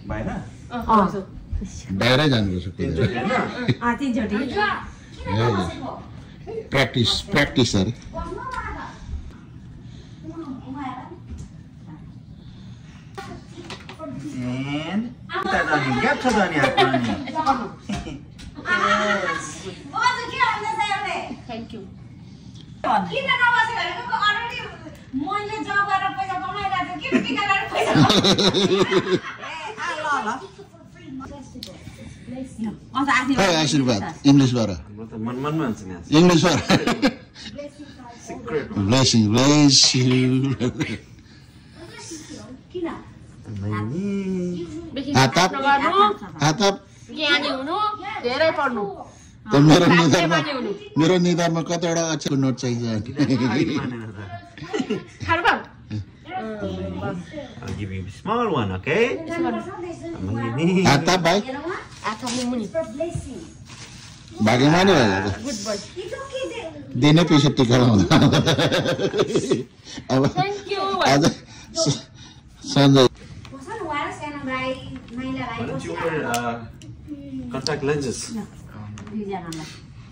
बाहिर बाहिरै जानुपर्छ तीनचोटि प्र्याक्टिस अरे थ्याङ्क यू आशीर्वाद इङ्ग्लिसबाट ब्लेसिङ ब्लेस यु ज्ञानी हुनु धेरै पढ्नु मेरो निधारमा कतिवटा अक्षरको नोट चाहिन्छ I'll give you a small one, okay? Atap, bhai. Bagaimana ya? Good boy. Dina bisa tinggal. Thank you. Ada Sanjay. Why don't you wear contact lenses?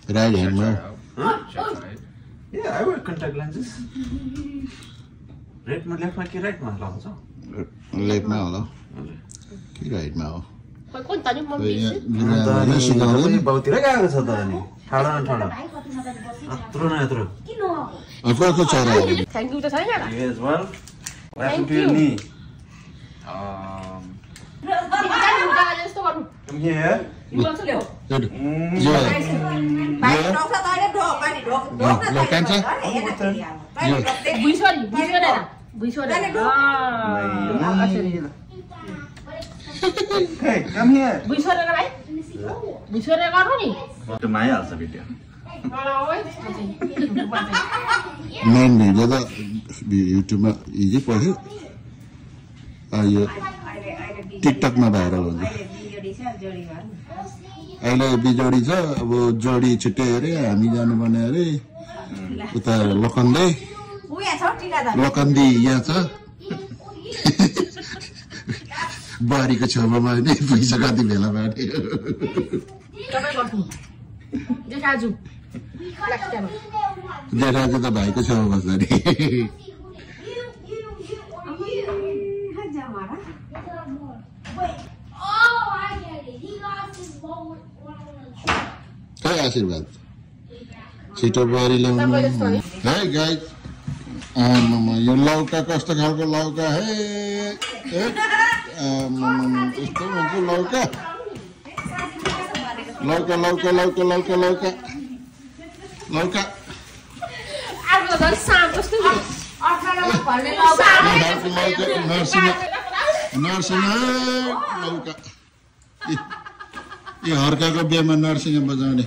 Right hand, man. Huh? Yeah, I wear contact lenses. Right ma left ma कि right ma लाउँछ? Left ma होला. कि right ma हो? कोही त नि mummy सिकाउँदैन बाउतिर गएको छ त अनि ठाडो न ठाडो अत्रो न यत्रो अर्को चरा थ्याङ्क यू त छैन र Yes, well, what happened to your knee? जस्तो गर्नु Come here. Hey, come here. To my house, video. Main video त युट्युबमा हिजै पढ्यो यो टिकटकमा भाइरल हुन्छ अहिले बिजोडी छ अब जोडी छुट्टै अरे हामी जानुपर्ने अरे उता लोकन्दी यहाँ छ बारीको छेउमा नै पैसा कति भेला बाटे जेठाजु त भाइको छेउमा बस्छ अरे खै आशीर्वाद छिटो बुहारी ल्याउनु है गाई यो लौका कस्तो खालको लौका है यस्तो हुन्छ लौका लौका लौका लौका लौका लौका लौका नर्सिङ लौका यो हर्काको बिहामा नर्सिङ बजाउने